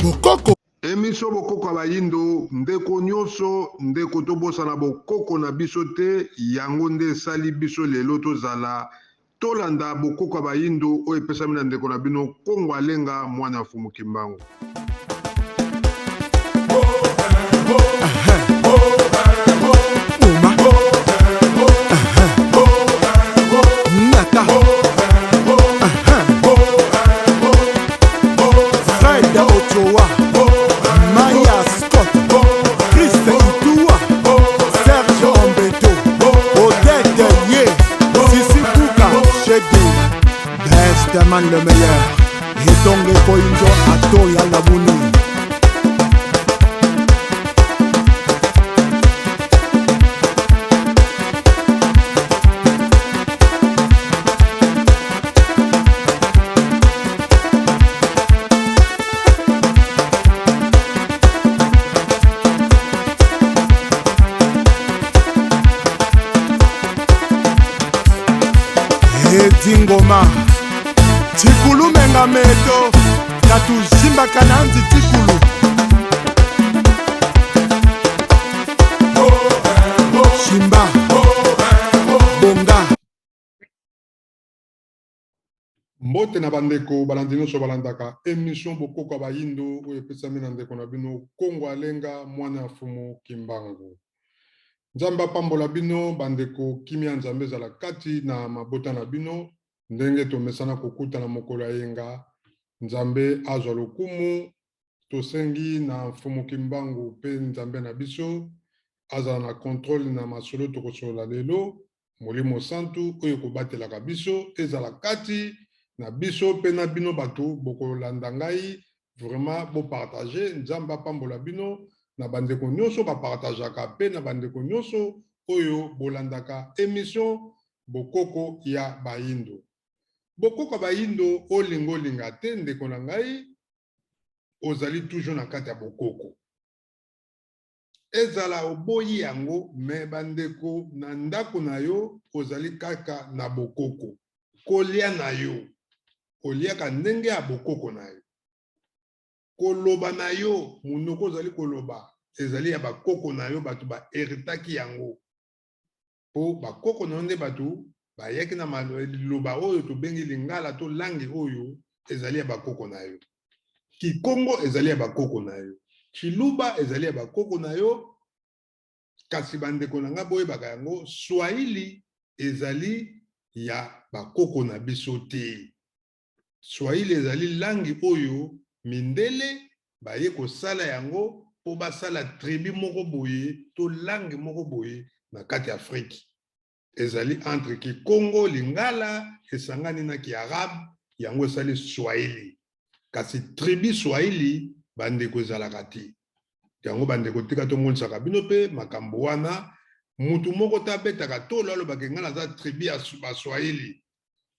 Bokoko. Emission bokoko ya bayindo ndeko nyoso ndeko tobosana bokoko na biso te yango nde esali biso lelo tozala tolanda bokoko ya bayindo oyo epesami na ndeko na bino Kongo Alenga mwana ya Fumu Kimbangu. Boma. Nata. Fred Ochoa. Maya Scott. Chris Itua. Serge Ombeto. Odette Ye. Sisi Buka. Chede. Best man le meilleur. Etonge Koinjo Atoya Labuni. Edi Ngoma Tikulu Mengameto Katujimbaka Nandi Tikulu Shimba Bonga. Mbote na bandeko balandi nyonso balandaka emission Bokoko ya Bayindo oyo epesami na ndeko na bino Kongo Alenga mwana ya Fumu Kimbangu. Nzambe apambola bino bandeko, kimia ya Nzambe ezala kati na mabota na bino ndenge tomesana kokutana mokolo ya yenga. Nzambe azwa lokumu. Tosengi na Mfumu Kimbangu pe Nzambe na biso azala na controle na masolo tokosolola lelo. Molimo Santu oyo ekobatelaka biso ezala kati na biso pe na bino bato bokolanda ngai. Vraiment bo partager, Nzambe apambola bino na bandeko nyonso ba partageaka pe na bandeko nyonso oyo bolandaka emission Bokoko ya Bayindo. Bokoko ya Bayindo olinga olinga te ndeko na ngai, ozali toujours na kati ya bokoko. Ezala oboyi yango mais bandeko na ndako na yo ozali kaka na bokoko. Kolia na yo oliaka ndenge ya bokoko na yo. Koloba na yo monoko ozali koloba ezali ya bakoko na yo, bato ba heritaki yango. Po bakoko na yo nde bato bayaki na liloba oyo tobengi lingala to langue oyo ezali ya bakoko na yo. Kikongo ezali ya bakoko na yo. Tshiluba ezali ya bakoko na yo. Kasi bandeko na nga boyebaka yango, Swahili ezali ya bakoko na biso te. Swahili ezali langue oyo mindele baye kosala yango po basala tribu moko boye to langue moko boye na kati ya Afrique. Ezali entre Kikongo, Lingala esangani na Kiarabe, yango esali Swahili. Kasi tribu Swahili bandeko ezalaka te. Yango bandeko tika tomonisaka bino pe makambo wana. Mutu moko te abetaka tolo alobaka ngai naza tribu ya Baswahili.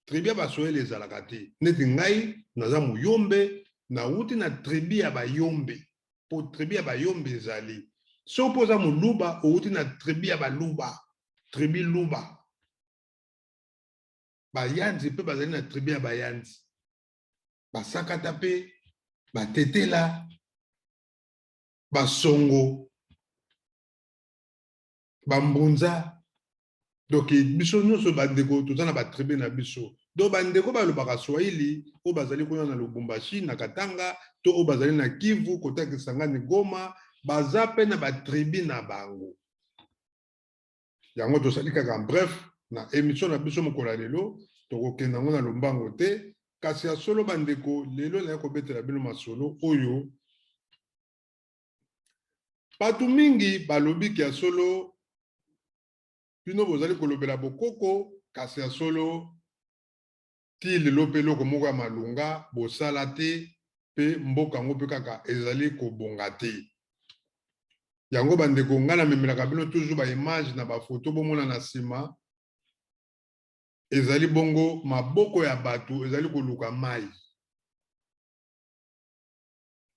Tribu ya Baswahili ezalaka te. Neti ngai naza Muyombe, nawuti na tribu ya Bayombe. Po tribu ya Bayombe ezali. Soki po oza Muluba, owuti na tribu ya Baluba, tribu Luba. Bayanzi pe bazali na tribu ya Bayanzi. Basakata pe, Batetela, Basongo, Bambunza. Donc biso nyonso bandeko toza na ba tribu na biso. Donc bandeko balobaka Swahili oyo bazali kuna na Lubumbashi, na Katanga, to oyo bazali na Kivu, kota Kisangani, Goma, baza pe na ba tribu na bango. Yango tosali kaka en bref na emission na biso mokolo ya lelo, tokokende yango na lombango te, kasi ya solo bandeko lelo naye kobetela bino masolo oyo bato mingi balobi ke ya solo bino bozali kolobela bokoko, kasi ya solo ti lelo pe eloko moko ya malonga bosala te, pe mboka yango pe kaka ezali kobonga te. Yango bandeko ngai namemelaka bino toujours ba image na ba photo bomona na sima, ezali bongo maboko ya bato ezali koluka mai.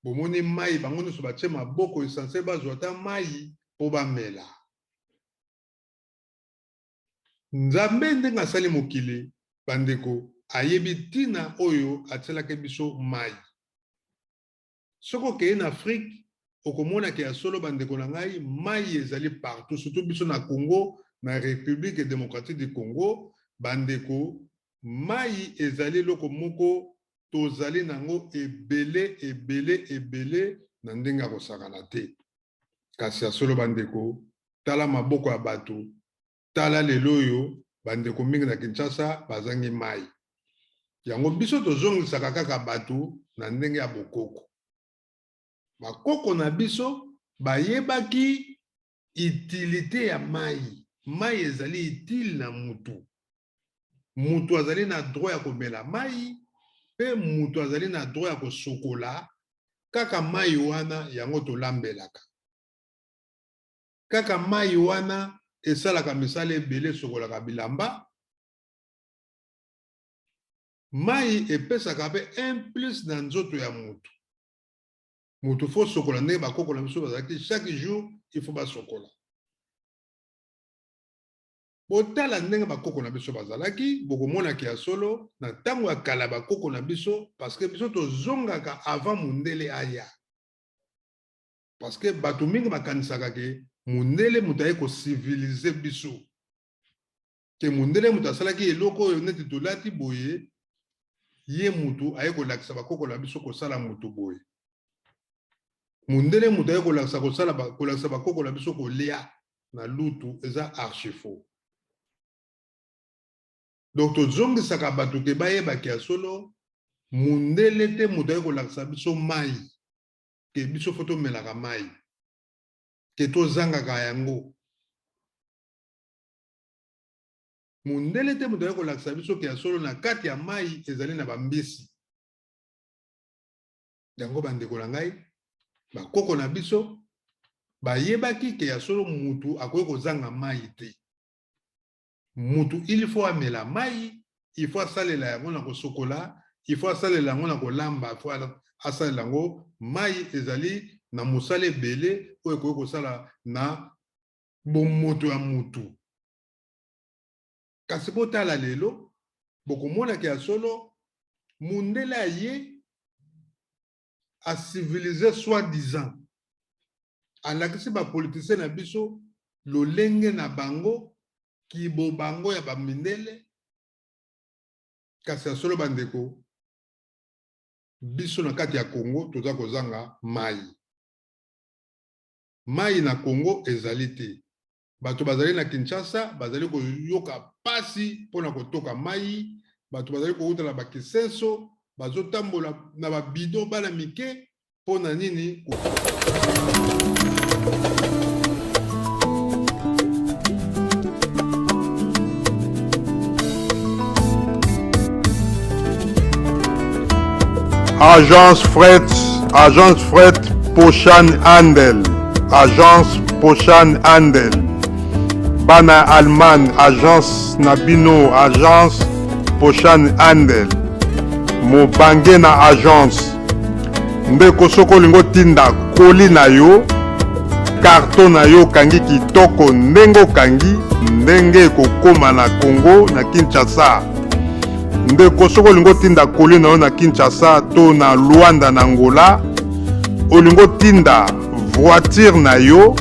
Bomoni mai bango nyonso batie maboko esanse bazwa ata mai. mpo bamela. Nzambe ndenge asali mokili, bandeko, ayebi ntina oyo atielaki biso mai. Soki okei na Afrique, okomona ke ya solo, bandeko na ngai, mai ezali partout, surtout biso na Congo, na République démocratique du Congo. Bandeko, mai ezali eloko moko tozali nango ebele, ebele, ebele na ndenge ya kosakana te. Kasi ya solo, bandeko, tala maboko ya bato, tala lelo oyo bandeko mingi na Kinshasa bazangi mai. Yango biso tozongisaka kaka bato na ndenge ya bokoko. Bakoko na biso bayebaki utilité ya mai. Mai ezali utile na mutu. Mutu azali na droit ya komela mai, mpe mutu azali na droit ya kosokola kaka mai wana. Yango tolambelaka kaka mai wana, esalaka misala ebele, esokolaka bilamba. Mai epesaka mpe un plus na nzoto ya mutu. Mutu faut sokola ndenge bakoko na biso bazalaki, chaque jour il faut basokola. Botala ndenge bakoko na biso bazalaki, bokomonaki ya solo na ntango ya kala bakoko na biso, parce que biso tozongaka avant mundele aya, parce que bato mingi bakanisaka ke mundele moto aye kociviliser biso, ke mundele moto asalaki eloko oyo neti tolati boye, ye mutu aye kolakisa bakoko na biso kosala mutu boye. Mundele moto aye kolakisa kosala, kolakisa bakoko na biso kolia na lutu, eza archi-faux. Donc tozongisaka bato ke bayebaki ya solo, mundele te moto aye kolakisa biso mai, ke biso faut tomelaka mai, ke tozangaka yango. Mundele te moto aye kolakisa biso ke ya solo na kati ya mai ezali na bambisi. Yango, bandeko na ngai, bakoko na biso bayebaki ke ya solo mutu akoki kozanga mai te. Mutu il faut amela mai, il faut asalela yango na kosokola, il faut asalela yango na kolamba, il faut asalela yango. Mai ezali na mosala ebele oyo ekoki kosala na bomoto ya mutu. Kasi botala lelo, bokomonaka ya solo mundele aye aciviliser soi-disant, alakisi bapoliticien na biso lolenge na bango, kibo bango ya bamindele. Kasi ya solo, bandeko, biso na kati ya Congo toza kozanga mai. Mai na Congo ezali te. Bato bazali na Kinshasa bazali koyoka pasi mpona kotoka mai. Bato bazali kouta na bakisenso, bazotambola na babidon, bana mike. Mpo na nini? Agence Fret, Agence Fret Poshan Handel, Agence Poshan Handel. Bana Allemagne, Agence na bino, Agence Poshan Handel. Mobange na agence. Ndeko, soki olingi otinda colis na yo, carton na yo okangi kitoko ndenge okangi, ndenge ekokóma na Congo, na Kinshasa. Ndeko, soki olingi otinda colis na yo na Kinshasa to na Luanda na Angola, olingi otinda voiture na yo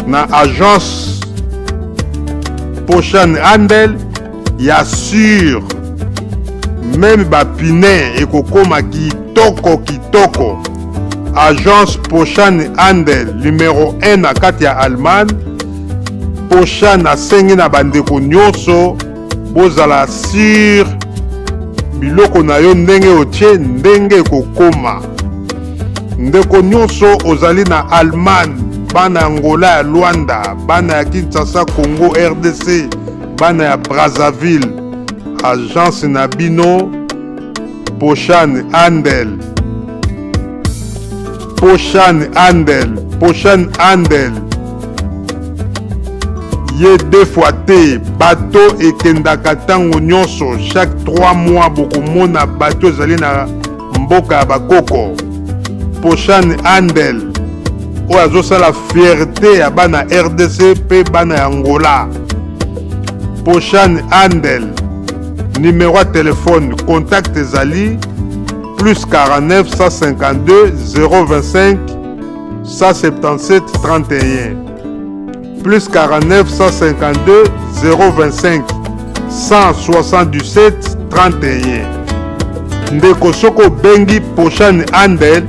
na Agence Poshan Handel, ya sûr, même bapine ekokóma kitoko kitoko. Agence Poshan Handel, numéro 1 na kati ya Allemagne. Poshan asengi na bandeko nyonso bozala sûr, biloko na yo ndenge otie, ndenge ekokóma. Ndeko nyonso ozali na Allemagne, bana ya Angola, ya Luanda, bana ya Kinshasa, Congo RDC, bana ya Brazzaville, agence na bino Poshan Handel, Poshan Handel, Poshan Handel ye deux fois te. Bato ekendaka ntango nyonso, chaque 3 mois bokomona bato ezali na mboka ya bakoko. Poshan Handel. Oyo azosala fierte ya bana RDC mpe bana ya Angola. Poshan Handel, numero ya telefone contact ezali plus 49 152 025 177 31, plus 49 152 025 177 31. Ndeko, soki obengi Poshan Handel,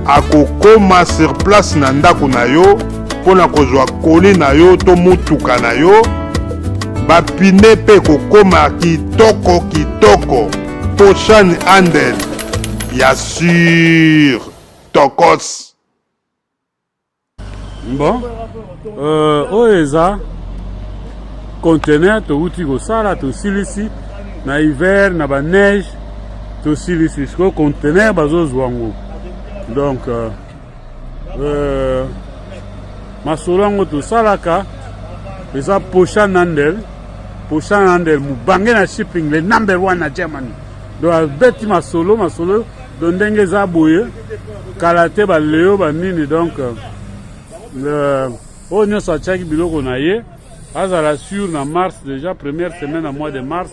akokoma sur place na ndako na yo mpo na kozwa koli na yo to motuka na yo. Bapine mpe kokoma kitoko kitoko. Poshan Handel ya sur tokos. Bon, oyo eza conteneur touti kosala, tosilisi na hiver na baneige, tosilisi. Sikoyo conteneur bazozwa yango. Donc masolo yango tosalaka eza Poshan Handel. Poshan Handel, mobange na shipping, le number one na Germany. Donc abeti masolo, masolo. Donc ndenge eza boye, kala te baleo banini. Donc oyo nyonso atiaki biloko na ye azala sur na mars déjà, première semaine na mois de mars,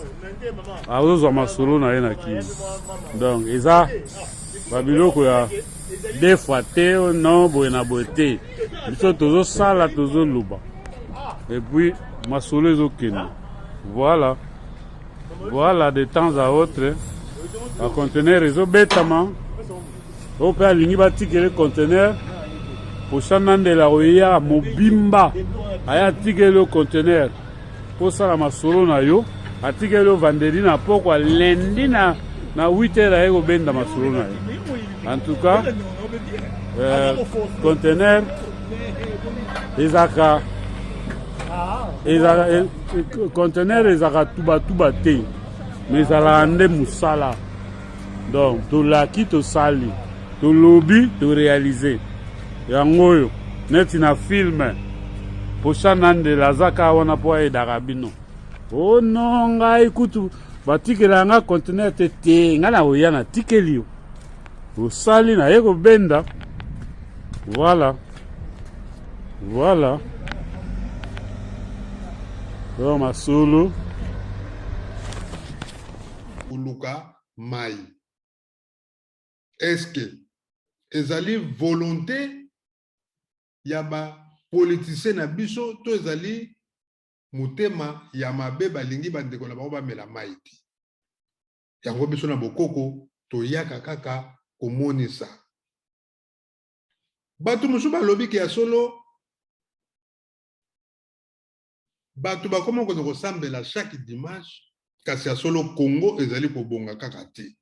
azozwa masolo na ye na kini. Donc eza babiloko ya deux fois te, non, boye na boye te. Biso tozosala, tozoloba, et puis masolo ezokende. Voilà, voilà, de temps à autre baconteneur ezobetama. Oyo mpe alingi batikele conteneur, Poshan Handel koya mobimba, aya atikeli yo conteneur mpo osala masolo na yo. Atikeli yo vendredi na pokwa, lundi na 8 heures aye kobenda masolo na yo. En tout cas, conteneur ezalaka, conteneur ezalaka tubatuba te, mais ezalaka nde mosala. Donc tolaki, tosali, tolobi, toréaliser yango. Oyo neti na film, Poshan Handel aza kaka wana mpo ayedaka bino. O no, ngai kutu batikela nga conteneur te te, ngai na koya natikeli yo, osali, naye kobenda. Voilà, voilà, oyo masolo. Koluka mai, est-ce ezali volonté ya bapoliticien na biso to ezali motema ya mabe, balingi bandeko na bango bamela mai te? Yango biso na bokoko toyaka kaka komonisa bato mosusu. Balobi ke ya solo, bato bakoma kokende kosambela chaque dimanche, kasi ya solo Congo ezali kobonga kaka te.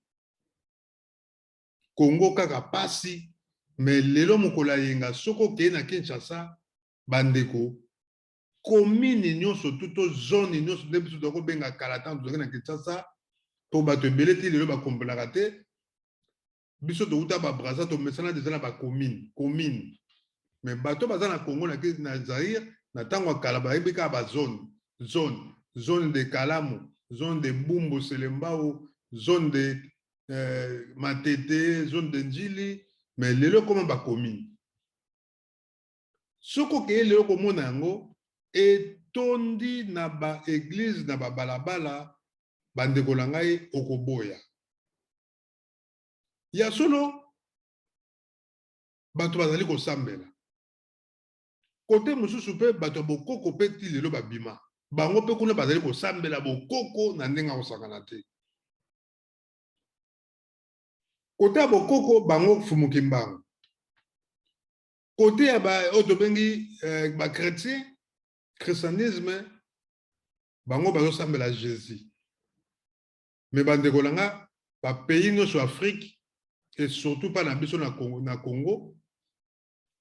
Congo kaka pasi. Mais lelo mokolo ayenga, soki okei na Kinshasa, bandeko, commune nyonso tu to zone nyonso, nde biso tokobenga kala ntango tozalaki na Kinshasa, mpo bato ebele ti lelo bakomprenaka te. Biso touta babraza, tomesana deja na bacommune, commune. Mais bato baza na Congo, na Zaire, na ntango ya kala, bayebi kaka bazone, zone, zone de Kalamu, zone de Bumbu Selembao, zone de Matete, zone de Njili. Mais lelo ekoma bacommune. Soki okeye lelo komona yango etondi na baéglise, na babalabala, bandeko na ngai, okoboya. Ya solo, bato bazali kosambela. Kote mosusu mpe bato ya bokoko mpe ti lelo babima, bango mpe kuna bazali kosambela bokoko na ndenge akosangana te. Kote ya bokoko, bango fumuki mbango. Kote ya oyo tobengi bachrétien, christianisme, bango bazosambela Jésus. Mais bandeko na nga, bapays nyonso Afrique et surtout mpa na biso na Congo,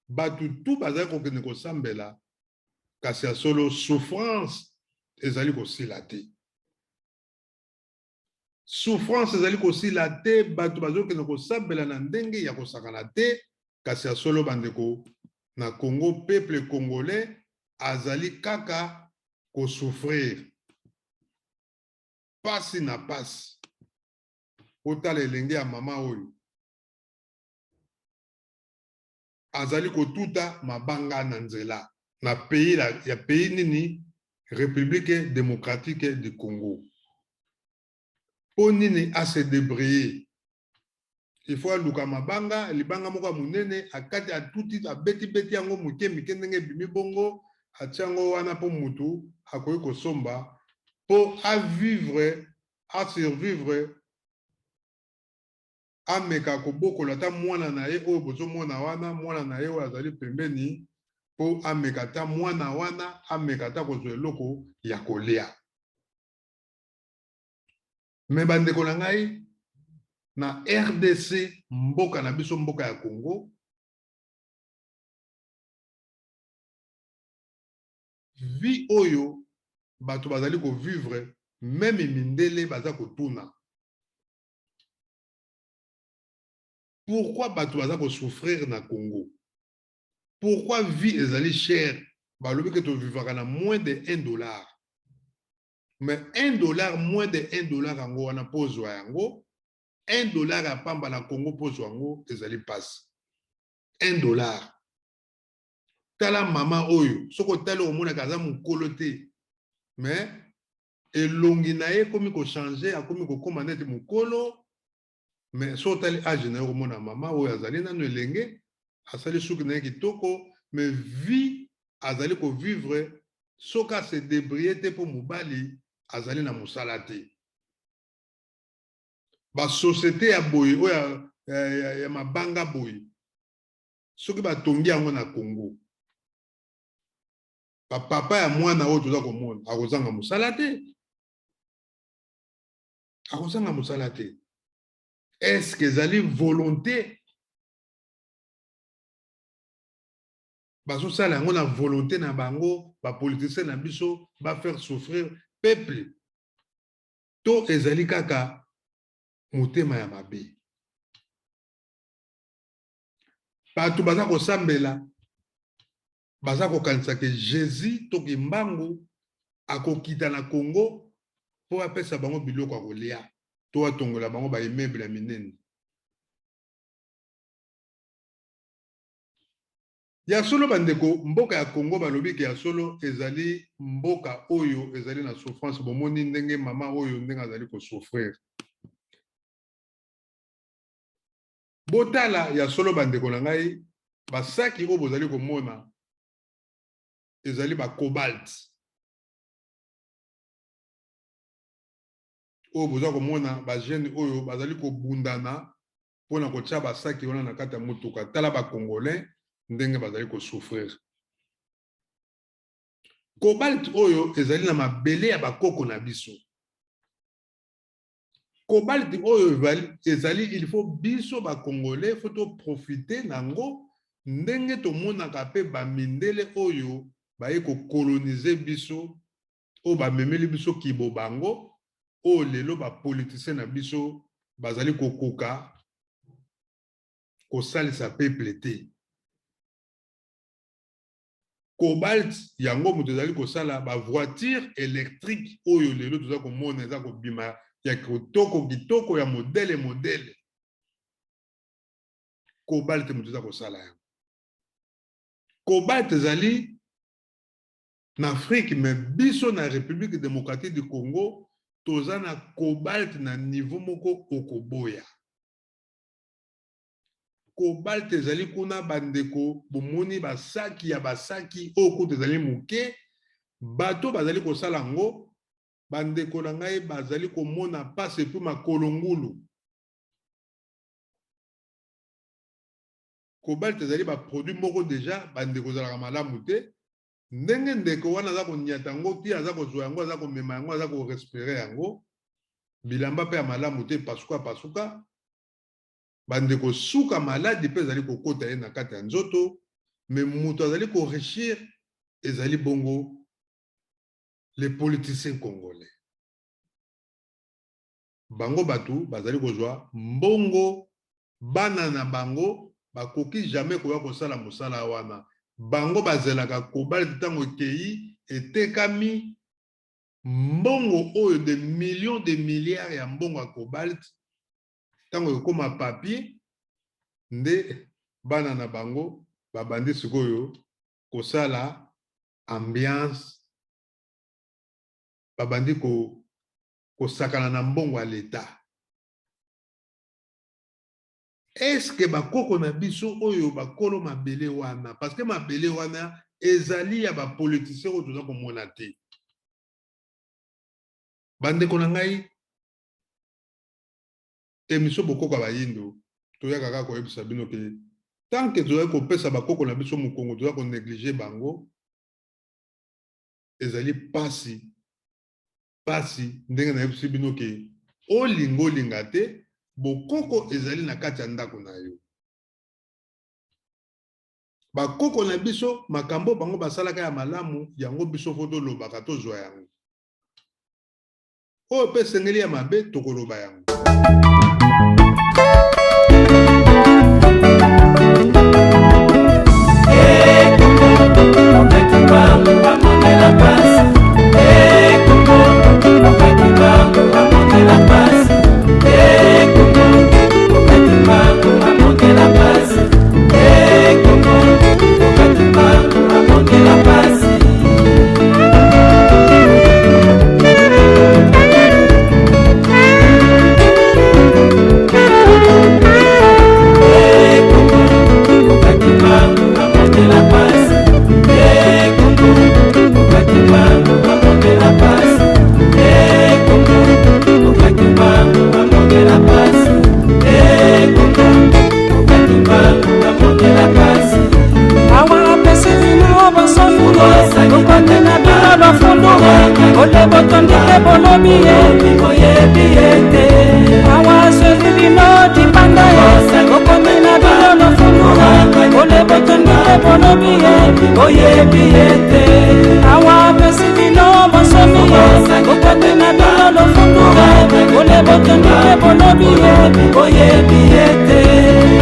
bato tu bazali kokende kosambela, kasi ya solo souffrance ezali kosila te. Souffrance ezali kosila te. Bato bazokende kosambela na ndenge ya kosakana te, kasi ya solo, bandeko, na Congo peuple congolais azali kaka kosouffrir pasi na pasi. Otala elenge ya mama oyo. Azali kotuta mabanga na nzela na pays ya pays nini? République démocratique du Congo. Mpo nini a se débrouiller? Il faut aluka mabanga, libanga moko ya monene, akati, atuti, abetibeti yango moke mike ndenge ebimi bongo, atia yango wana mpo mutu akoki kosomba mpo avivre, asurvivre, ameka kobokola ata mwana na ye oyo bozomona wana, mwana na ye oyo azali pembeni, mpo ameka ata mwana wana ameka ata kozwa eloko ya kolia. Me bandeko na ngai, na RDC, mboka na biso, mboka ya Congo, vie oyo bato bazali kovivre, meme mindele baza kotuna pourquoi bato baza kosouffrir na Congo, pourquoi vie ezali cher. Balobi ke tovivaka na moins de 1 dollar, mais 1 dollar, moins de 1 dollar yango wana, mpo ozwa yango, 1 dollar ya pamba na Congo, mpo ozwa yango ezali mpasi. 1 dollar. Tala mama oyo, soki otali, omonaka aza mokolo te, mais elongi na ye ekomi kochanger, akomi kokóma neti mokolo. Mais soki otali âge na ye, okomona mama oyo azali nano elenge, asali suki na ye kitoko, mais vie azali kovivre, soki ase débrouiller te mpo mobali azali na mosala te. Basociété ya boye oyo ya mabanga boye, soki batongi yango na Congo, bapapa ya mwana oyo toza komona akozanga mosala te, akozanga mosala te. Est-ce ezali volonté? Bazosala yango na volonté na bango, bapoliticien na biso, bafaire souffrir peuple, to ezali kaka motema ya mabe? Bato baza kosambela, baza kokanisa ke Jésus to Kimbangu akokita na Congo mpo apesa bango biloko ya kolia to atongola bango baimmeuble ya minene. Ya solo, bandeko, mboka ya Congo, balobi ke ya solo ezali mboka oyo ezali na souffrance. Bomoni ndenge mama oyo, ndenge azali kosouffrir. Botala, ya solo, bandeko na ngai, basaki oyo bozali komona ezali bacobalt oyo boza komona. Bajeune oyo bazali kobundana mpona kotia basaki wana na kati ya motuka. Tala bacongolais ndenge bazali kosouffrir. Cobalt oyo ezali na mabele ya bakoko na biso. Cobalt oyo ezali, il faut biso bacongolais faut toprofiter nango ndenge tomonaka mpe bamindele oyo baye kokolonize biso, oyo bamemeli biso kibo bango, oyo lelo bapoliticien na biso bazali kokoka kosalisa peuple te. Cobalt yango moto ezali kosala bavoiture électrique oyo lelo toza komona eza kobima ya kitoko kitoko, ya modèle modèle. Cobalt moto eza kosala yango. Cobalt ezali na Afrique, mais biso na République démocratique du Congo toza na cobalt na niveau moko okoboya. Cobalt ezali kuna, bandeko. Bomoni basaki ya basaki oyo kutu ezali moke. Bato bazali kosala yango, bandeko na ngai, bazali komona mpasi et puis makolo ngulu. Cobalt ezali baproduit moko déjà, bandeko, ezalaka malamu te. Ndenge ndeko wana aza koniata yango ti aza kozwa yango, aza komema yango, aza korespirer yango, bilamba mpe ya malamu te, pasuka pasuka, bandeko. Suka maladi mpe ezali kokota ye na kati ya nzoto. Mais moto azali koenrichir ezali bongo les politiciens congolais. Bango bato bazali kozwa mbongo, bana na bango bakoki jamais koya kosala mosala wana. Bango bazelaka cobalt ntango ekei, etekami, mbongo oyo de millions de milliards ya mbongo ya cobalt, ntango ekóma papier nde bana na bango. Babandi sikoyo kosala ambiance, babandi kosakana na mbongo ya leta. Est-ce bakoko na biso oyo bakolo mabele wana, parce que mabele wana ezali ya bapoliticien oyo toza komona te. Bandeko na ngai, émission Bokoko ya Bayindo, toyaka kaka koyebisa bino ke tant que tozali kopesa bakoko na biso mokongo, toza konégliger bango, ezali pasi pasi. Ndenge nayebisi bino ke olinga olinga te, bokoko ezali na kati ya ndako na yo. Bakoko na biso, makambo bango basalaka ya malamu, yango biso fo tolobaka, tozwa yango. Oyo mpe esengeli ya mabe, tokoloba yango. Oyebi ete awa apesi bino bonsomi, bokomi na bino lofundu, ole botondi mpe bolobi ye. Oyebi ete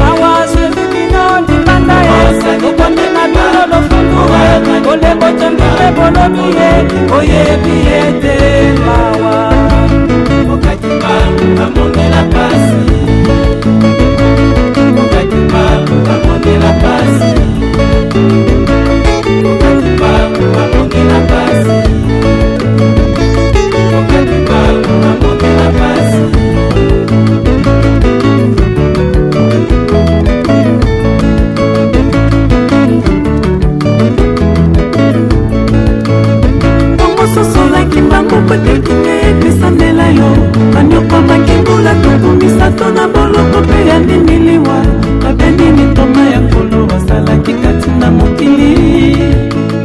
awa azweli bino libanda ye, bokomi na bino lofundu, ole botondi mpe bolobi ye. Oyebi ete mawa okati amonela pasi, okati amonela pasi, okati amonela pasi, okati amonela pasi. Mososolaki mbangu po ete kimia epesamela yo. Banyokwamaki mbula 30 na boloko mpe ya ndimiliwa. Mabe nini ntoma ya Nkolo asalaki kati na mokili?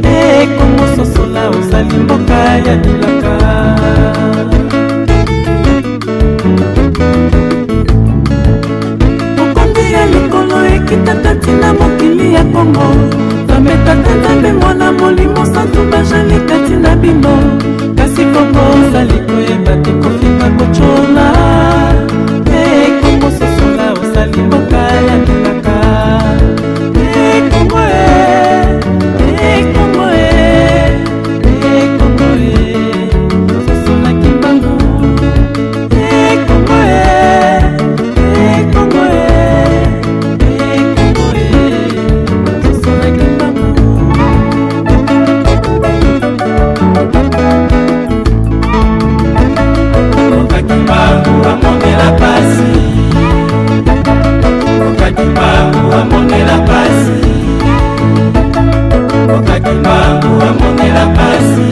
E Kongo, sosola, ozali mboka ya bilaka. Mokonzi ya likolo ekita kati na mokili ya Kongo. Nzambe Tata, Nzambe Mwana, Molimo Santu bajali kati na bino, kasi Kongo ozali koyeba te, kofinga, kotyola. E Kongo, sosola, ozali mboka ya bilaka. E Kongo e, e Kongo e, e Kongo e, sosolaki mbangu. E Kongo e, e Kongo e, e Kongo e, sosolaki mbangu. Okaki mbangu amonela pasi, okaki mbangu amonela pasi, okaki mbangu amonela pasi,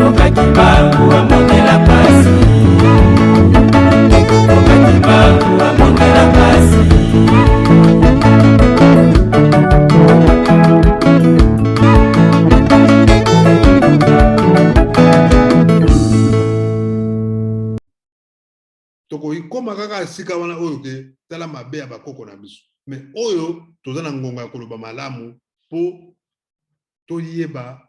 okaki mbangu amonela pasi, okaki mbangu amonela pasi. Tokoki koma kaka esika wana oyo ke tala mabe ya bakoko na biso, mais oyo toza na ngonga ya koloba malamu mpo toyeba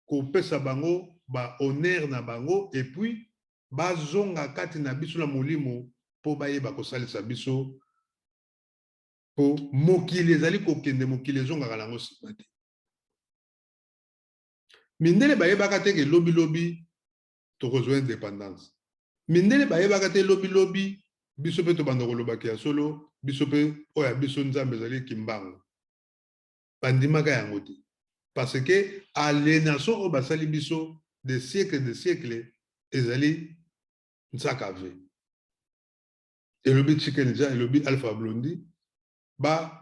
kopesa bango bahonneur na bango, et puis bazonga kati na biso na molimo mpo bayeba kosalisa biso, mpo mokili ezali kokende, mokili ezongaka nango nsima te. Mindele bayebaka te ke lobilobi tokozwa indépendance. Mindele bayebaka te lobilobi biso mpe tobanda kolobaki ya solo. Biso mpe oyo ya biso Nzambe ezali Kimbangu. Bandimaka yango te parce que aliénation oyo basali biso de siècle de siècle ezali Nsakave. Elobi Tshikenja, elobi Alpha Blondy, ba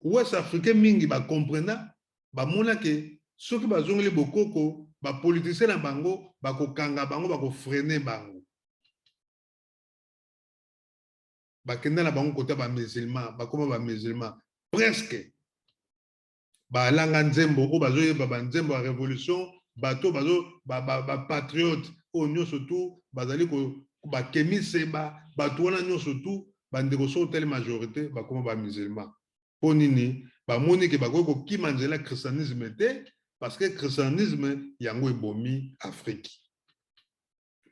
Ouest africain mingi ba comprena, bamona ke soki bazongeli bokoko, ba politiciens na bango bakokanga bango, bako freiner bango. Bakenda na bango kota ba musulman, bakoma ba musulman presque. Balanga nzembo oyo bazoyemba ba nzembo ya revolution, bato bazo ba, ba, ba patriote oyo nyonso tu bazali ko bakemiseba bato wana nyonso tu bandeko, soki otali majorité bakoma ba musulman. Mpo nini? Bamoni ke bakoki kokima nzela christianisme te, parce que christianisme yango ebomi Afrique.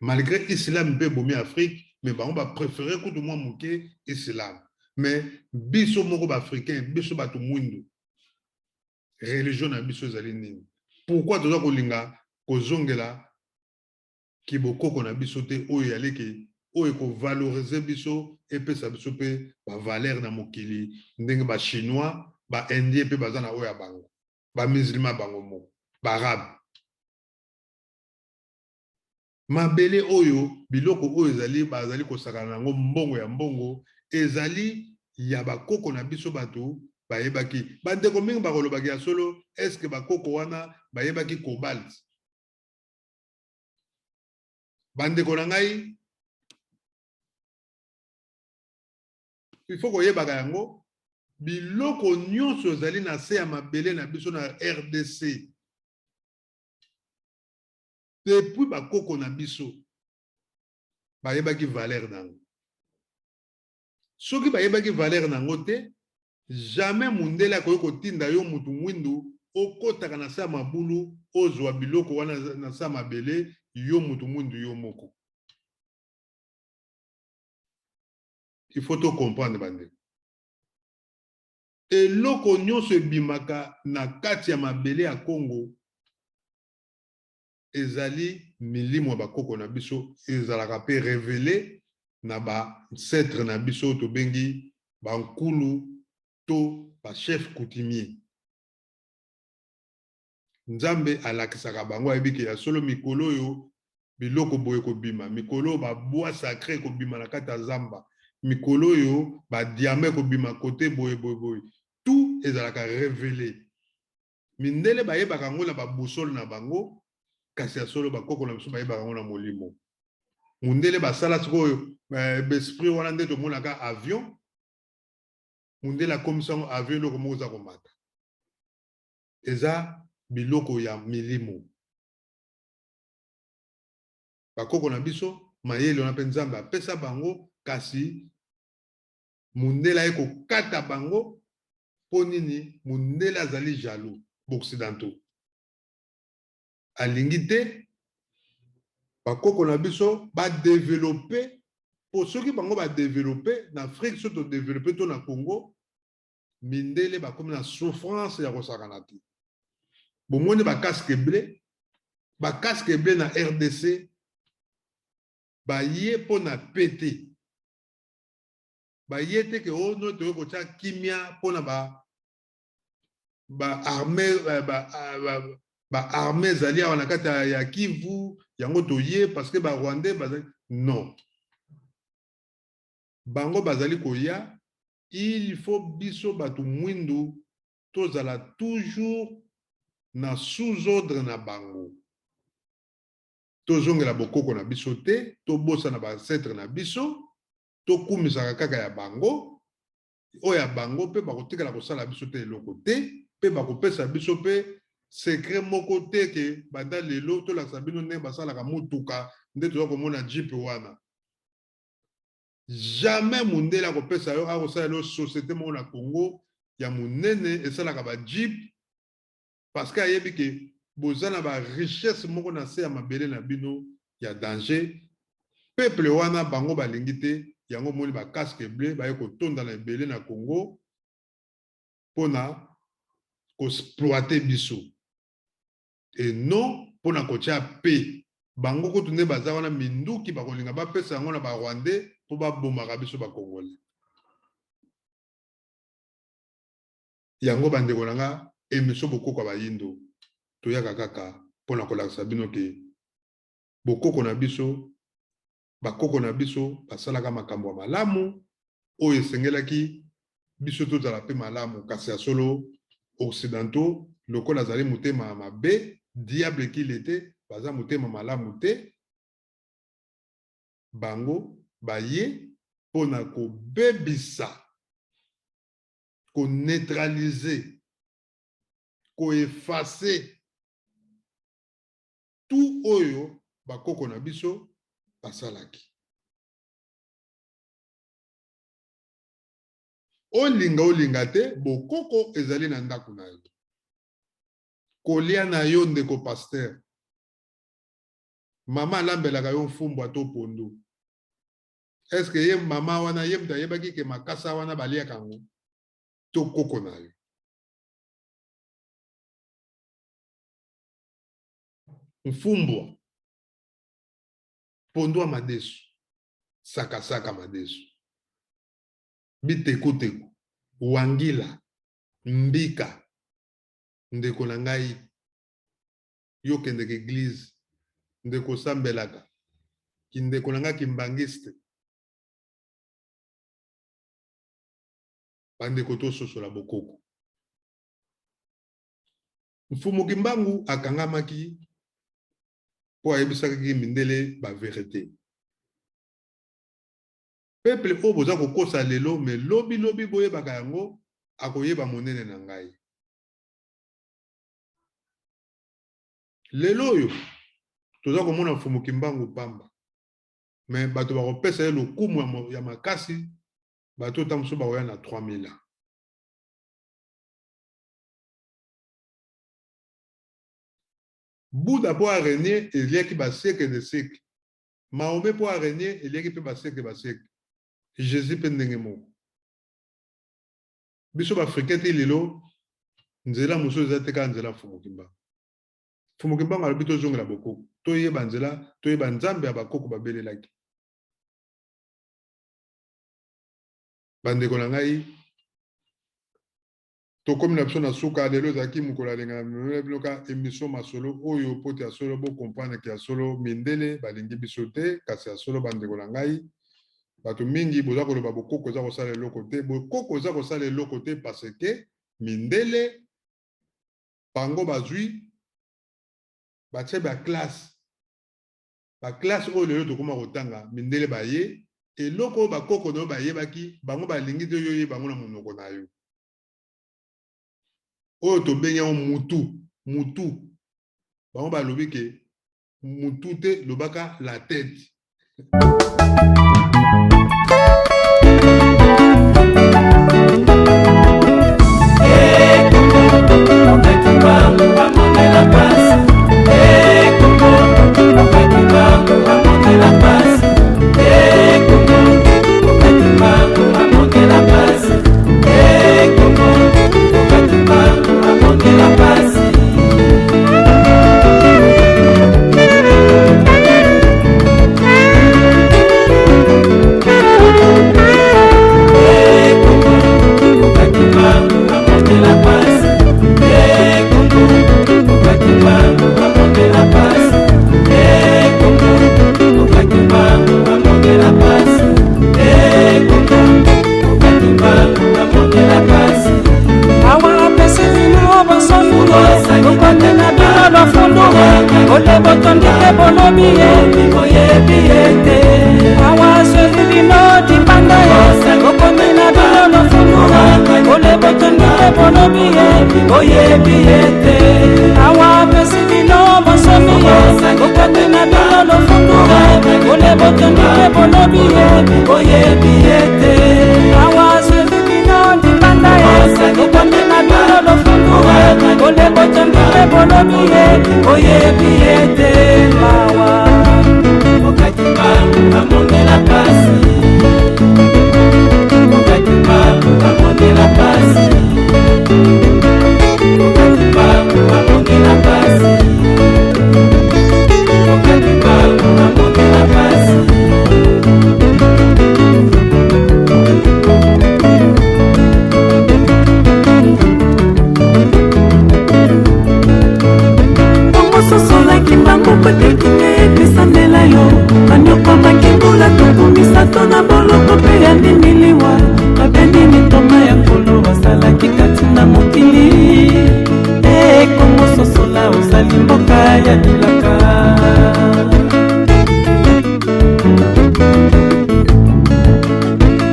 Malgré islam mpe ebomi Afrique, mais bango bapréféré kutu mwa moke islam. Mais biso moko baafricain, biso bato mwindu, religion na biso ezali nini? Pourquoi toza kolinga kozongela kibokoko na biso te, oyo yaleki, oyo ekovalorize biso, epesa biso mpe bavaleur na mokili, ndenge bachinois, baindien mpe baza na oyo ya bango, bamusulman bango moko, baarabe? Mabele oyo, biloko oyo ezali, bazali kosakana na yango, mbongo ya mbongo ezali ya bakoko na biso. Bato bayebaki, bandeko mingi bakolobaki ya solo, eske bakoko wana bayebaki cobalt? Bandeko na ngai, il faut koyebaka yango. Biloko nyonso ezali na se ya mabele na biso na RDC, depuis bakoko na biso bayebaki valeur na yango. Soki bayebaki valeur na yango te, jamais mundele akoki kotinda yo mutu mwindu okotaka na se ya mabulu, ozwa biloko wana na se ya mabele, yo mutu mwindu yo moko. Il faut to comprendre, bandeko, eloko nyonso ebimaka na kati ya mabele ya Congo ezali milimo ya bakoko na biso, ezalaka mpe révélé na baancêtre na biso oyo tobengi bankulu to bachef coutumier. Nzambe alakisaka bango, ayebi ke ya solo mikolo oyo biloko boye kobima, mikolo oyo babois sacré ekobima na kati ya zamba, mikolo oyo badiamant ekobima kote boye boye boye. Tout ezalaka révélé. Mindele bayebaka yango na babusole na bango, kasi ya solo bakoko na biso bayebaka yango na molimo. Mundele basala sikoyo baesprit wana nde tomonaka avion. Mundele akomisa yango avion, eloko moko eza komata, eza biloko ya milimo. Bakoko na biso mayele wana mpe Nzambe apesa bango, kasi mundele aye kokata bango. Mpo nini? Mundele azali jaloux. Baoccidentaux alingi te bakoko na biso badéveloppe, mpo soki bango badéveloppe na Afrique, so todéveloppe to na Congo, mindele bakomi na souffrance ya kosakana te. Bomoni bacasque bleu, bacasque bleu na RDC baye mpo na pete, baye te ke oyo no toyei kotia kimia mpona ba baarmée ba ezali awa na kati ya Kivu. Yango toye parce que barwandais bazali non, bango bazali koya. Il faut biso bato mwindu tozala toujours na sous-ordre na bango, tozongela bokoko na biso te, tobosana baancêtre na biso, tokumisaka kaka ya bango. Oyo ya bango mpe bakotikala kosala biso te eloko te, mpe bakopesa biso mpe secret moko te ke banda lelo tolakisa bino ndenge basalaka motuka, nde toza komona jeep wana. Jamais mundele akopesa yo, akosala yo société moko na Congo ya monene esalaka bajeep, parce que ayebi ke boza na barichesse moko na se ya mabele na bino ya danger. Peuple wana bango balingi te yango. Moni bacasque bleu baye kotonda na ebele na Congo mpona koexploiter biso et non mpona kotia pe bango kutu nde baza wana. Minduki bakolinga bapesa yango na barwandais mpo babomaka biso bacongolais. Yango bandeko na nga, emission Bokoko ya Bayindo toyaka kaka mpona kolakisa bino ke bokoko na biso, bakoko na biso basalaka makambo ya malamu oyo esengelaki biso tozala mpe malamu. Kasi ya solo occidentaux lokola azali motema ya mabe, diable qu'il était, baza motema malamu te, bango baye mpona kobebisa, koneutraliser, koeffacer tout oyo bakoko na biso basalaki. Olinga olinga te, bokoko ezali na ndako na yo. Kolia na yo ndeko pasteur, mama alambelaka yo mfumbwa to pondu. Est-ce que ye mama wana ye moto ayebaki ke makasa wana baliaka yango to koko na yo? Mfumbwa, pondu ya madesu, sakasaka madesu, bitekuteku, wangila, mbika. Ndeko na ngai, yo okendeke eglise, ndeko osambelaka, kindeko na ngai kimbangiste. Bandeko, tososola bokoko. Mfumu Kimbangu akangamaki mpo ayebisakaki mindele ba verite. Peuple oyo boza kokosa lelo, me lobi lobi boyebaka yango, akoyeba monene na ngai. Lelo oyo toza komona Mfumu Kimbangu pamba, me bato bakopesa ye lokumu ya makasi, bato ta mosusu bakoya na 3000 ans. Buddha mpo arenie eliaki basiècle de siècle. Mahomet mpo arenie eliaki mpe basiècle basiècle. Jésus mpe ndenge moko. Biso baafricain te lelo nzela mosusu eza te kaka nzela Mfumu Kimbangu. Mfumu Kimbangu alobi tozongela bokoko, toyeba nzela, toyeba Nzambe ya bakoko babelelaki. Bandeko na ngai, tokomi na biso na suka. Lelo ezalaki mokolo ya lenga na memela bino ka émission masolo oyo po te ya solo bo comprendre ke ya solo mindele balingi biso te. Kasi ya solo bandeko na ngai, bato mingi boza koloba bokoko eza kosala eloko te, bokoko eza kosala eloko te parce que mindele bango bazwi batie baklasse, baklasse oyo lelo tokóma kotanga. Mindele baye eloko oyo bakoko na yo bayebaki, bango balingi te yo oyeba yango na monoko na yo. Oyo tobengi yango mutu mutu, bango balobi ke mutu te, lobaka la tête. Awa apesi bino bonsomi, bokomi na bino lofundu, ole botondi mpe bolobi ye boyebi ete awa azweli bino dipanda ye, bokomi na bino lofundu, ole botondi mpe bolobi ye boyebi ete awa apesi bino bonsomi ye, bokomi na bino lofundu, ole botondi mpe bolobi ye boyebi ete awa azweli bino dipanda ye, bokomi na bino lofundu, ole botondi mpe bolobi ye boyebi ete mawa okati bango bamonela pasi, okati bango bamonela pasi, okati bango bamonela pasi, okati bango bamonela pasi. ya bilaka.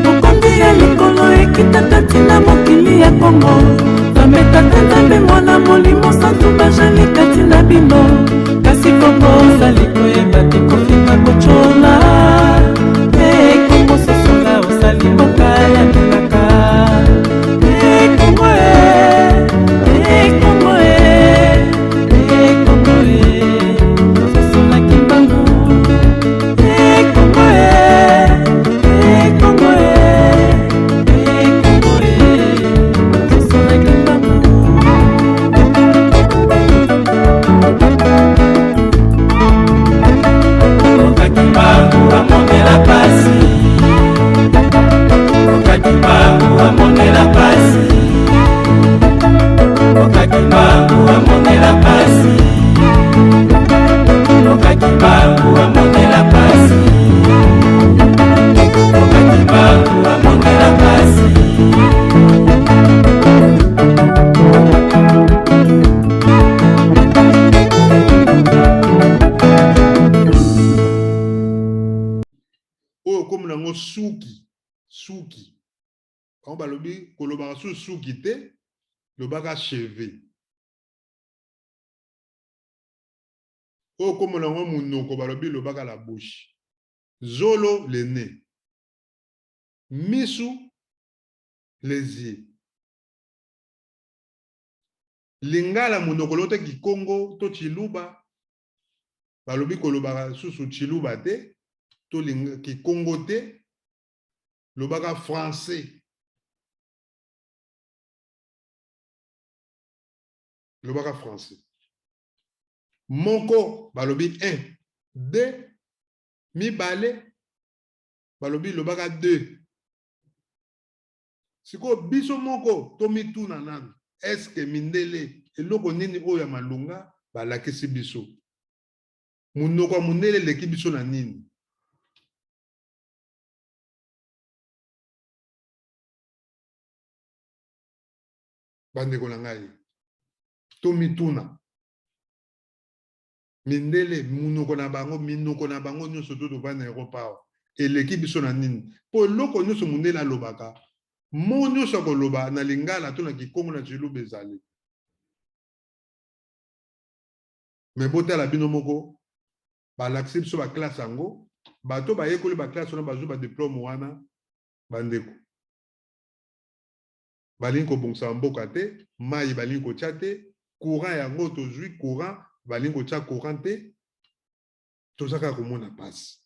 Bokonzi ya likolo ekita kati na mokili ya Kongo. Nzambe Tata, Nzambe Mwana, Molimo Santu bajali kati na bino. Kasi Kongo ozali koyeba te kofinga kotyola. E Kongo sosola osali mboka ya bilaka. E Kongo e, e Kongo e, e Kongo e, sosola kimbangu. E Kongo e, e Kongo e, e Kongo e, sosola kimbangu. Okakimbangu amonela pasi, Okakimbangu amonela pasi, Okakimbangu amonela pasi, Okakimbangu amonela pasi, Okakimbangu amonela pasi. Oyo okomi nango suki suki, bango balobi kolobaka su suki te, lobaka cheveux. Oyo okomi nango monoko, balobi lobaka la bouche. Zolo, le nez. Misu, les yeux. Lingala monoko lo te, kikongo to chiluba, balobi kolobaka susu chiluba te to kikongo te, lobaka français. Lobaka français. Moko balobi 1, 2, mibale balobi lobaka 2. Sikoyo biso moko tomituna nanu, eske mindele eloko nini oyo ya malonga balakisi biso? Monoko ya mondele eleki biso na nini? Bandeko na ngai, tomituna, mindele monoko na bango, minoko na bango nyonso to tovanda na Europe awa, eleki biso na nini? Mpo eloko nyonso mondele alobaka, mo nyonso akoloba na lingala to na kikongo na tshiluba ezali. Me botala bino moko, balakisi biso baklasse yango, bato bayekoli baklasse wana, bazwi badiplome wana. Bandeko, balingi kobongisa mboka te, mai balingi kotya te, courant yango tozwi courant, balingi kotya courant te, toza kaka komona mpasi.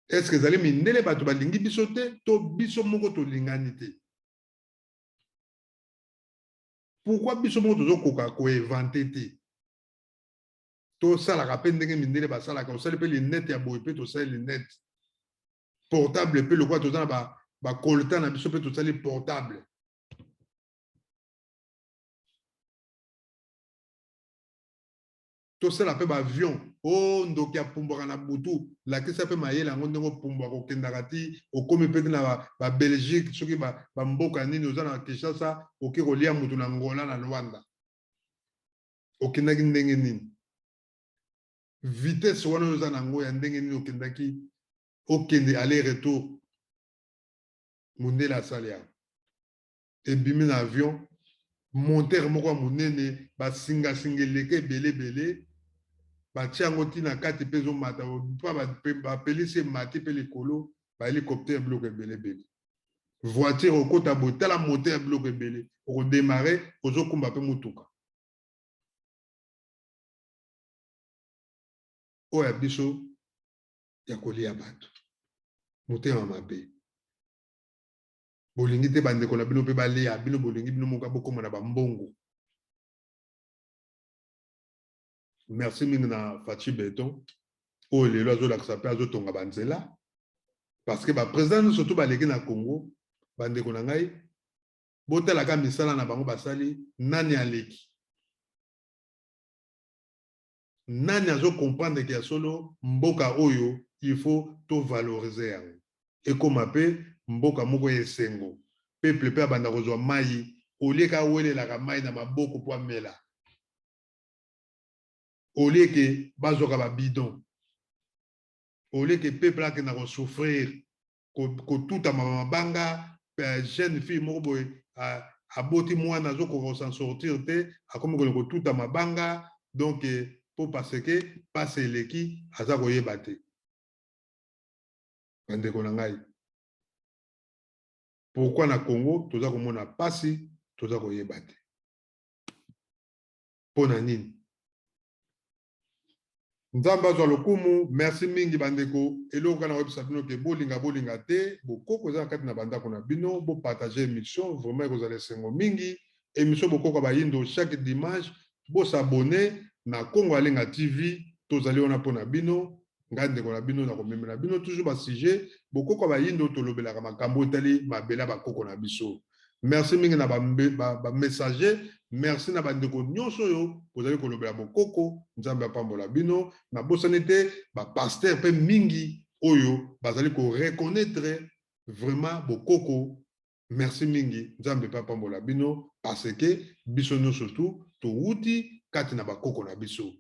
Eske ezali mindele bato balingi biso te to biso moko tolingani te? Pourquoi biso moko tozokoka koinventer te? Tosalaka mpe ndenge mindele basalaka, osali mpe lunette ya boye, mpe tosali lunette portable, mpe lokola toza na bacoltan na biso mpe tosali portable. Tosala mpe baavion. O ndoki apumbwaka na butu, lakisa mpe mayele yango ndenge opumbwaka, okendaka ti okomi mpe na babelgique, soki bamboka nini. Oza na Kinshasa, oke kolia mutu na Ngola, na Luanda, okendaki ndenge nini? Vitesse wana oyo oza nango ya ndenge nini okendaki, okende aller retour? Mondele asali yango, ebimi na avion, montere moko ya monene, basingasinga eleka ebele ebele, batia yango ntina kati mpe ezomata, mpo bapelisi emati mpe likolo, bahélicoptère, biloko ebele ebele. Voiture okota boye, tala moteur ya biloko ebele, okodémarrer, ozokumba mpe motuka. Oyo ya biso ya kolia bato, motema mabe, bolingi te bandeko na bino mpe balia bino, bolingi bino moko bokóma na bambongo. Merci mingi na Fatshi Béton oyo lelo azolakisa mpe azotonga banzela, parce que baprésident nyonso to baleki na Congo, bandeko na ngai, botalaka misala na bango basali. Nani aleki? Nani azocomprendre ke ya solo mboka oyo il faut tovaloriser yango, ekóma mpe mboka moko ya esengo, peuple mpe abanda kozwa mai olieka awelelaka mai na maboko mpo amela? Au lieu que bazwaka ba bidon, au lieu que peuple akenda kosouffrir, kotutama mabanga, jeune fille moko boye aboti mwana, azokoka kosan sortir te, akomi kone kotuta mabanga. Donc po parce que pasi eleki, aza koyeba te. Bandeko na ngai, pourquoi na Congo toza komona pasi, toza koyeba te mpo na nini? Nzambe azwa lokumu. Merci mingi, bandeko. Eloko kaka na koyebisa bino ke bolinga, bolinga te, bokoko eza na kati na bandako na bino. Bopartage émission, vraiment ekozala esengo mingi. Émission Bokoko ya Bayindo, chaque dimanche. Bos'abonner na Kongo Alenga TV. Tozali wana mpo na bino. Ngai ndeko na bino, nakomemela bino toujours basujet bokoko ya Bayindo. Tolobelaka makambo etali mabele ya bakoko na biso. Merci mingi na bamessager, merci na bandeko nyonso oyo bozali kolobela bokoko. Nzambe apambola bino. Nabosani te bapasteur mpe mingi oyo bazali koreconnaître vraiment bokoko. Merci mingi, Nzambe mpe apambola bino, parce que biso nyonso tu towuti kati na bakoko na biso.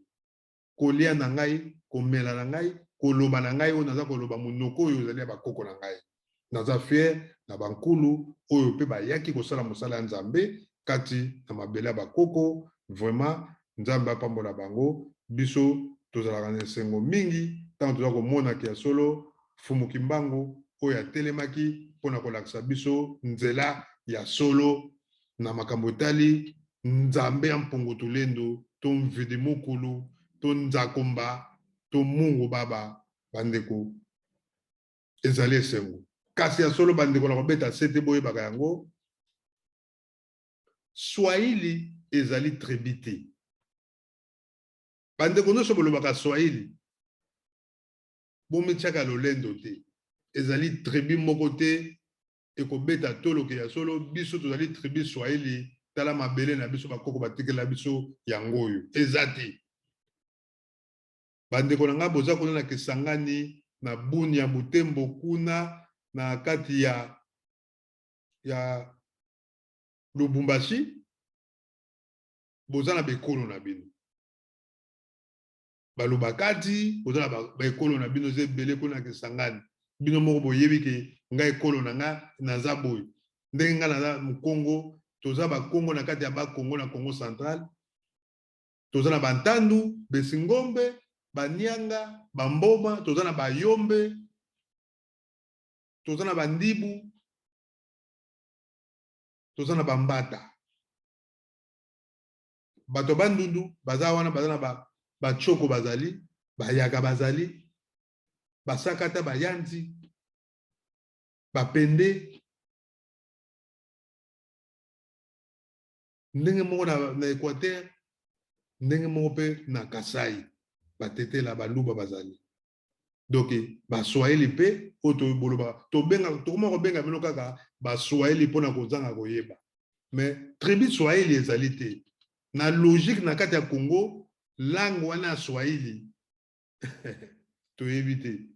Kolia na ngai, komela na ngai, koloba na ngai oyo naza koloba, monoko oyo ezali ya bakoko na ngai. Naza fier na bankulu oyo mpe bayaki kosala mosala ya Nzambe kati na mabele ya bakoko. Vraiment, Nzambe apambola bango. Biso tozalaka na esengo mingi ntango toza komonaki ya solo Fumu Kimbangu oyo atelemaki mpona kolakisa biso nzela ya solo na makambo etali Nzambe ya Mpungu Tulendo, to Mvidi Mukulu, to Nzakomba, to Mungu Baba. Bandeko, ezali esengo. Kasi ya solo, bandeko, na kobeta sete, boyebaka yango, Swahili ezali tribu te. Bandeko nyonso bolobaka Swahili, bomitiaka lolendo te. Ezali tribu moko te ekobeta toloke ya solo biso tozali tribu Swahili, tala mabele na biso, bakoko batikela biso yango oyo. Eza te. Bandeko na ngai, boza kuna na Kisangani, na Bunia, Butembo, kuna na kati ya Lubumbashi, boza na bekolo na bino, baloba kati, boza na baekolo na bino, eza ebele kuna na Kisangani. Bino moko boyebi ke ngai, ekolo na nga, naza boye. Ndenge ngai naza Mokongo, toza Bakongo na kati ya Bakongo na Congo Central. Toza na Bantandu, Besingombe, Banianga, Bamboma, toza na Bayombe, toza na Bandibu, toza na Bambata. Bato ya Bandundu baza wana, baza na Bacoko, bazali Bayaka, bazali Basakata, Bayanzi, Bapende. Ndenge moko na Équateur, ndenge moko mpe na Kasai, Batetela, Baluba bazali. Donc Baswahili mpe oyo boloba, tobenga, tokoma kobenga bino kaka Baswahili mpona kozanga koyeba, mais tribu Swahili ezali te na logique na kati ya Congo. Langue wana ya Swahili, toyebi te,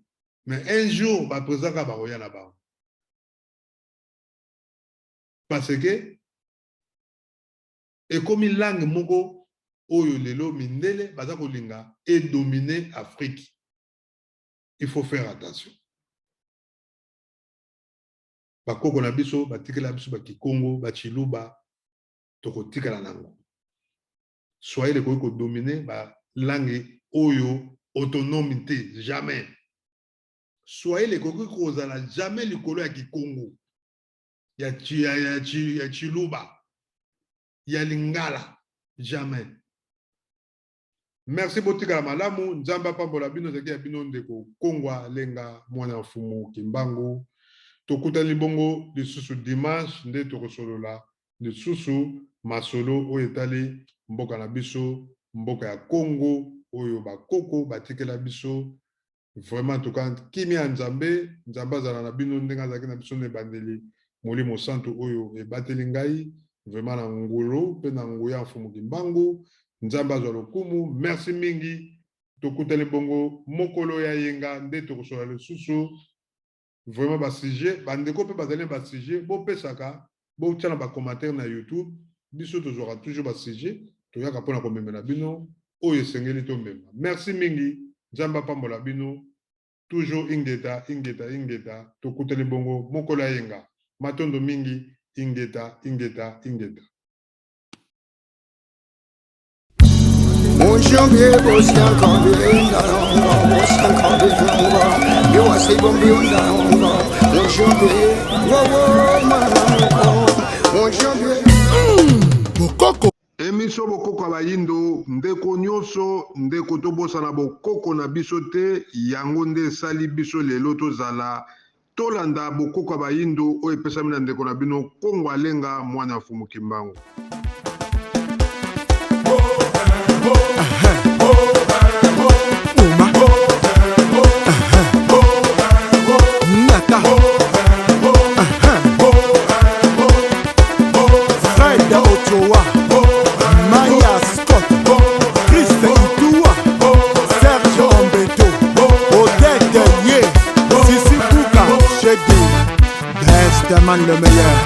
mais un jour baprésident kaka bakoya na bango, parce que ekomi langue moko oyo lelo mindele baza kolinga edomine Afrique. Il faut faire attention. Bakoko na biso batikela biso Bakikongo, Bachiluba, tokotikala nango. Swahili ekoki kodomine balangue oyo autonome te, jamais. Swahili ekoki kozala jamais likolo ya Kikongo, ya Chiluba, ya Lingala, jamais. Merci, botikala malamu, Nzambe apambola bino. Ezalaki ya bino ndeko Kongwa Lenga, mwana ya Mfumu Kimbangu. Tokutani bongo lisusu dimanche nde tokosolola lisusu masolo oyo etali mboka na biso, mboka ya Congo oyo bakoko batikela biso. Vraiment, tuka kimia ya Nzambe. Nzambe azala na bino ndenge azalaki na biso na ebandeli. Molimo Santu oyo ebateli ngai vraiment na ngulu mpe na nguya ya Mfumu Kimbangu. Nzambe azwa lokumu. Merci mingi. Tokutani bongo mokolo ya yenga nde tokosola lisusu vraiment basujet. Bandeko mpe bazali na basujet, bopesaka, botia na bacommentaire na YouTube. Biso tozwaka toujours basujet, toyaka mpona komemela bino. oyo esengeli tomema. Merci mingi, Nzambe apambola bino. Toujours ingeta, ingeta, ingeta. Tokutani bongo mokolo ya yenga. Matondo mingi, ingeta, ingeta, ingeta. Bokoko. Emission bokoko ya bayindo ndeko nioso ndeko tobosana bokoko na biso te yango nde esali biso lelo tozala tolanda bokoko ya bayindo oyo epesami na ndeko na bino Kongo Alenga mwana ya Fumu Kimbangu. Fred Ochoa, Maya Scott, Chris Itua, Serge Ombeto, Odette Ye, Sisi Kuka, Chedi, Best Man le meilleur,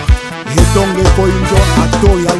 Etonge Koinjo Atola.